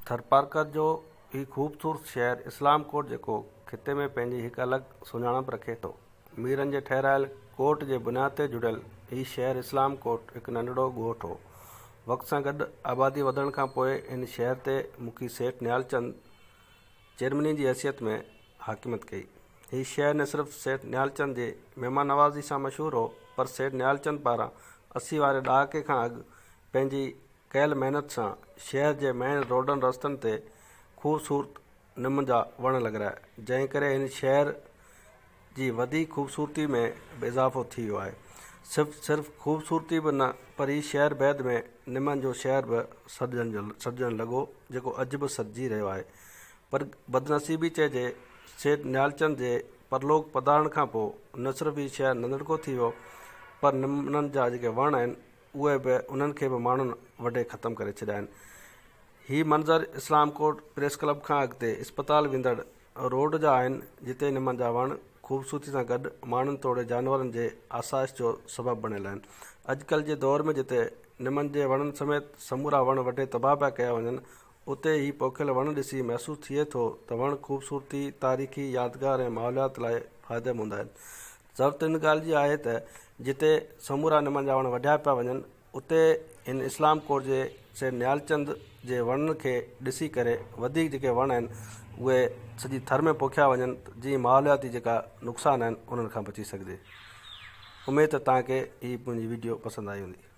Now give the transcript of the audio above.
ٿرپارڪر جو هي خوبصورت شهر اسلام ڪوٽ جيڪو خطي ۾ پنهنجي هڪ الڳ سڃاڻپ رکي ٿو. ميرن جي ٺهرايل ڪوٽ جي بنياد تي جڙيل هي شهر اسلام ڪوٽ هڪ ننڍڙو ڳوٺ هو. وقت سان گڏ آبادي وڌڻ کان پوء هن شهر تي مکي سيٺ نهالچند چيئرمني جي حيثيت ۾ حاڪميت ڪئي. هي شهر نه صرف سيٺ نهالچند جي مهمان نوازي سان مشهور هو پر سيٺ نهالچند پاران 80 واري ڏهاڪي کان اڳ پنهنجي ڪيل محنت سان شهر جي مين روڊن رستن تي خوبصورت نم جا وڻ لڳرايا، جنهن ڪري هن شهر جي وڌيڪ خوبصورتي ۾ به اضافو ٿي ويو آهي. صرف خوبصورتي به نه پر هي شهر بعد ۾ نمن جو شهر به سڏجڻ لڳو، جيڪو اڄ به سڏجي رهيو آهي. پر بدنصيبي چئجي سيٺ نهالچند جي پرلوڪ پڌارڻ کان پوء نه صرف هي شهر ننڌڻڪو ٿي ويو پر نمن جا جيڪي وڻ آهن اهي به انهن کي به ماڻهن وڍي ختم ڪري ڇڏيا آهن. هي منظر اسلام ڪوٽ پريس ڪلب کان اڳتي اسپتال ويندڙ روڊ جا آهن جتي نمن جا وڻ خوبصورتي سان گڏ ماڻهن توڙي جانورن جي آسائش جو سبب بڻيل آهن. اڄڪلهه جي دور ۾ جتي نمن جي وڻن سميت سمورا وڻ وڍي تباهه پيا ڪيا وڃن اتي هي پوکيل وڻ ڏسي محسوس ٿئي ٿو ته وڻ خوبصورتي، تاريخي يادگار ۽ ماحوليات لاء فائديمند آهن. ضرورت ان ڳالهه جي آهي ته جتي سمورا نمن جا وڻ وڍيا پيا وڃن اتي هن اسلام ڪوٽ جي سيٺ نهالچند جي وڻن کي ڏسي ڪري وڌيڪ جيڪي وڻ آهن اهي سڄي ٿر ۾ پوکيا وڃن جيئن ماحولياتي جيڪا نقصان آهن انهن کان بچي سگهجي. اميد ته توهان کي هي منهنجي وڊيو پسند آئي هوندي.